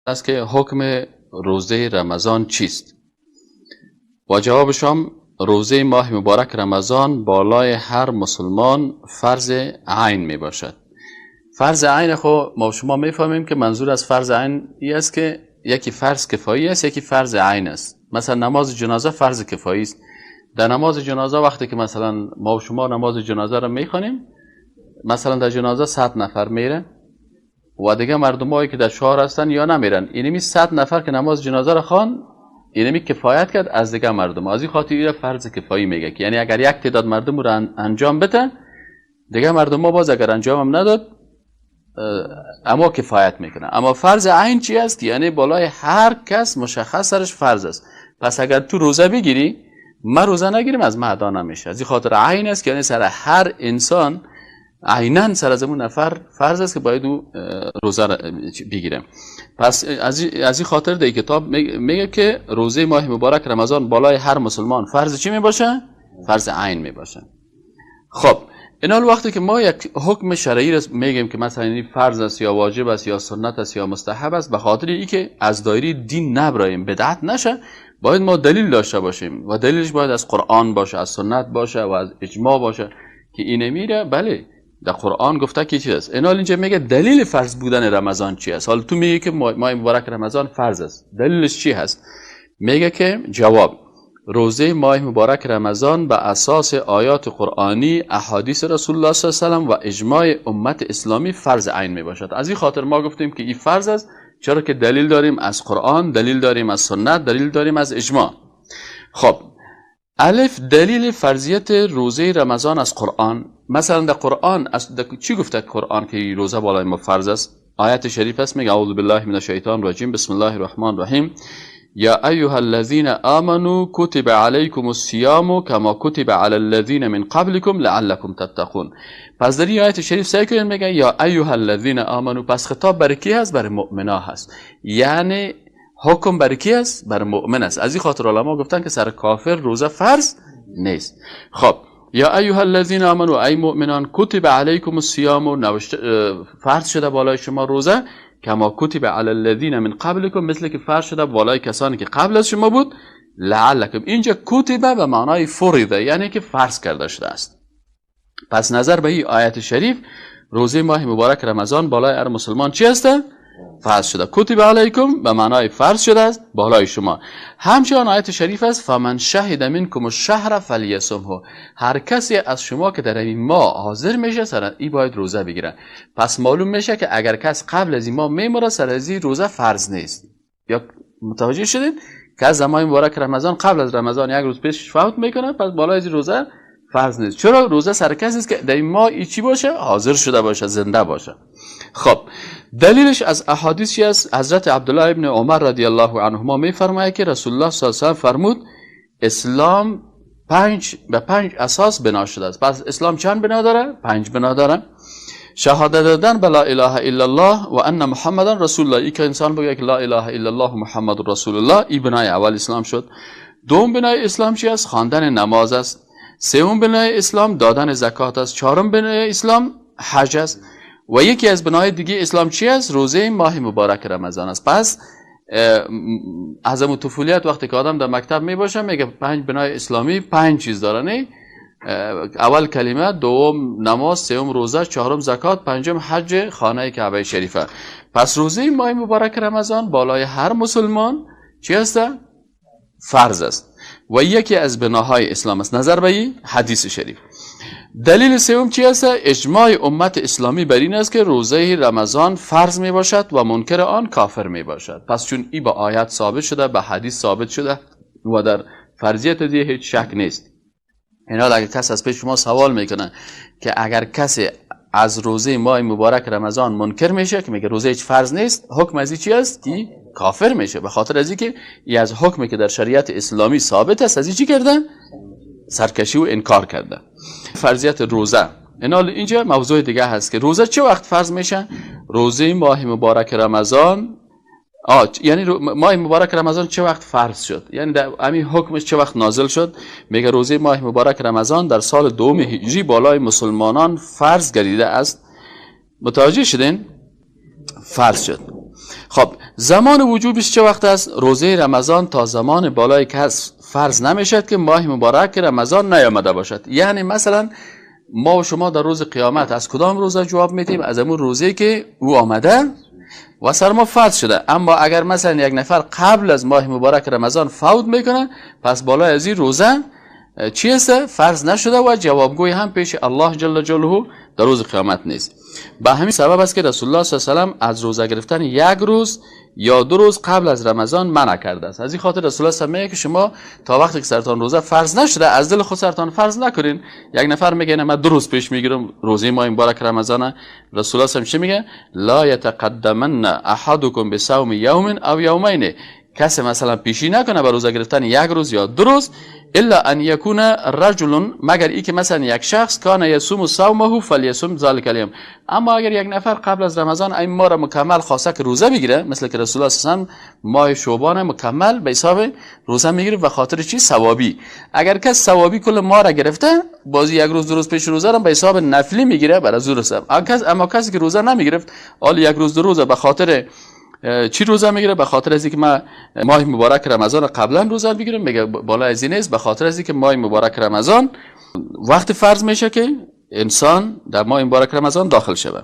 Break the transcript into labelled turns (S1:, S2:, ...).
S1: است که حکم روزه رمضان چیست؟ و جوابش هم روزه ماه مبارک رمضان بالای هر مسلمان فرض عین می باشد. فرض عین خو ما شما میفهمیم که منظور از فرض عین ای است که یکی فرض کفایی است، یکی فرض عین است. مثلا نماز جنازه فرض کفایی است. در نماز جنازه وقتی که مثلا ما و شما نماز جنازه را میخوانیم، مثلا در جنازه 100 نفر میره و دیگه مردمایی که در شهر هستن یا نمیرن، اینمی 100 نفر که نماز جنازه را خوان، اینمی کفایت کرد از دیگه مردم. از این خاطر این فرض کفایی میگه که یعنی اگر یک تعداد مردم رو انجام بده، دیگه مردم ما باز اگر انجام هم نداد اما کفایت میکنه. اما فرض عین چی است؟ یعنی بالای هر کس مشخص سرش فرض است. پس اگر تو روزه بگیری، ما روزه نگیریم، از ما ادا نمیشه. از این خاطر عین است که یعنی سر هر انسان عینا سر از اون نفر فرض است که باید او روزه را بگیره. پس از این خاطر در کتاب میگه که روزه ماه مبارک رمضان بالای هر مسلمان فرض چی میباشه؟ فرض عین میباشه. خب اینال وقتی که ما یک حکم شرعی را میگیم که مثلا این فرض است یا واجب است یا سنت است یا مستحب است، به خاطر اینکه از دایره دین نبراییم، بدعت نشه، باید ما دلیل داشته باشیم و دلیلش باید از قرآن باشه، از سنت باشه و از اجماع باشه که اینه میره. بله در قرآن گفته که چی است. اینال اینجا میگه دلیل فرض بودن رمضان چی است. حالا تو میگی که ماه مبارک رمضان فرض است، دلیلش چی هست؟ میگه که جواب: روزه ماه مبارک رمضان به اساس آیات قرآنی، احادیث رسول الله صلی الله علیه و سلم و اجماع امت اسلامی فرض عین می باشد. از این خاطر ما گفتیم که این فرض است، چرا که دلیل داریم از قرآن، دلیل داریم از سنت، دلیل داریم از اجماع. خب الف، دلیل فرضیت روزه رمضان از قرآن. مثلا در قرآن از چی گفته قرآن که روزه بالای ما فرض است؟ آیت شریف است، میگه اعوذ بالله من الشیطان الرجیم، بسم الله الرحمن الرحیم، یا ایها الذین آمنوا کتب علیکم الصیام کما کتب علی الذین من قبلکم لعلکم تتقون. پس در این آیت شریف سعی کنید، میگه یا ایها الذین آمنوا، پس خطاب برای کی هست؟ برای مؤمنا هست. یعنی حکم برای کی است؟ برای مؤمن است. از این خاطر علما گفتن که سر کافر روزه فرض نیست. خب یا ایها الذین آمنوا، ای مؤمنان، کتب علیکم الصیام، فرض شده بالای شما روزه، کما کتب علی الذین من قبلکم، مثل که فرض شده بالای کسانی که قبل از شما بود، لعلکم. اینجا کتب به معنای فرض، یعنی که فرض کرده شده است. پس نظر به این آیت شریف روزه ماه مبارک رمضان بالای هر مسلمان چی است؟ فرض شده. کتب علیکم به معنای فرض شده است بالای شما. همچنان آیت شریف است، فمن شهد منکم الشهر فلیصمه، هر کسی از شما که در این ماه حاضر میشه سر این باید روزه بگیره. پس معلوم میشه که اگر کس قبل از این ماه میمره، سر از این روزه فرض نیست. یا متوجه شدید که از ماه مبارک رمضان قبل از رمضان یک روز پیش فوت میکنه، پس بالای از روزه فرض نیست. چرا؟ روزه سر کسی است که در این ماه چی باشه؟ حاضر شده باشه، زنده باشه. خب دلیلش از احادیث چی است؟ حضرت عبدالله ابن عمر رضی الله عنهما میفرماید که رسول الله صلی الله علیه و فرمود اسلام به پنج اساس بنا شده است. پس اسلام چند بنا داره؟ 5 بنا داره. شهادت دادن به لا اله الا الله و ان محمدن رسول الله، ای که انسان بگه که لا اله الا الله محمد رسول الله، ای بنای اول اسلام شد. دوم بنای اسلام چی است؟ خواندن نماز است. سوم بنای اسلام دادن زکات است. چهارم بنای اسلام حج است. و یکی از بنای دیگه اسلام چی است؟ روزه ماه مبارک رمضان است. پس از اون طفولیت وقتی که آدم در مکتب می باشه میگه 5 بنای اسلامی 5 چیز داره، نه؟ اول کلمه، دوم نماز، سوم روزه، چهارم زکات، پنجم حج خانه کعبه شریفه. پس روزه ماه مبارک رمضان بالای هر مسلمان چی است؟ فرض است و یکی از بناهای اسلام است نظر به این حدیث شریف. دلیل سوم چی است؟ اجماع امت اسلامی بر این است که روزه رمضان فرض می باشد و منکر آن کافر می باشد. پس چون این با آیت ثابت شده، به حدیث ثابت شده و در فرضیت دیگه هیچ شک نیست. اینا اگر کس از پیش شما سوال میکنه که اگر کسی از روزه ماه مبارک رمضان منکر میشه که میگه روزه هیچ فرض نیست، حکم از این چی است؟ که کافر میشه، به خاطر از اینکه ای از حکمی که در شریعت اسلامی ثابت است از این چی کرده؟ سرکشی و انکار کرده. فرضیت روزه. اینا اینجا موضوع دیگه هست که روزه چه وقت فرض میشه؟ روزه ماه مبارک رمضان، یعنی ماه مبارک رمضان چه وقت فرض شد؟ یعنی در همین حکمش چه وقت نازل شد؟ میگه روزه ماه مبارک رمضان در سال دوم هجری بالای مسلمانان فرض گردیده است. متوجه شدین؟ فرض شد. خب زمان وجوبش چه وقت است؟ روزه رمضان تا زمان بالای کس فرض نمیشد که ماه مبارک رمضان نیامده باشد. یعنی مثلا ما و شما در روز قیامت از کدام روزه جواب میدیم؟ از امون روزه که او آمده و سر ما فرض شده. اما اگر مثلا یک نفر قبل از ماه مبارک رمضان فوت میکنه، پس بالای از این روزه چی است؟ فرض نشده و جوابگوی هم پیش الله جل جلاله در روز قیامت نیست. به همین سبب است که رسول الله صلی الله علیه و سلم از روزه گرفتن یک روز یا دو روز قبل از رمضان منع کرده است. از این خاطر رسول الله صلی الله علیه و سلم میگه که شما تا وقتی که سرتان روزه فرض نشده از دل خود سرتان فرض نکنین. یک نفر میگه نه من دو روز پیش میگیرم روزه ماه مبارک رمضان. رسول الله صلی الله علیه و سلم چی میگه؟ لا یتقدمن احدکم بصوم یوم او یومین. کسی مثلا پیشی نکنه بر روزه گرفتن یک روز یا دو روز، الا ان یکون رجل، مگر ای که مثلا یک شخص کان یصوم صومه فلیصم ذلک الیوم. اما اگر یک نفر قبل از رمضان این ماه را مکمل خواسته که روزه بگیره، مثل که رسول الله صلی الله علیه و سلم ماه شعبان مکمل به حساب روزه میگیره و خاطر چی؟ ثوابی. اگر کس ثوابی کل ماه را گرفته، بازی یک روز دو روز پیش روزه را به حساب نفلی میگیره برای روزه. اما کسی که روزه نمیگرفت، حال یک روز دو روزه به خاطر چی روزه میگیره؟ به خاطر از اینکه ما ماه مبارک رمضان قبلا روزه بگیرم، میگه بالا از این نیست، به خاطر از اینکه ماه مبارک رمضان وقت فرض میشه که انسان در ماه مبارک رمضان داخل شوه.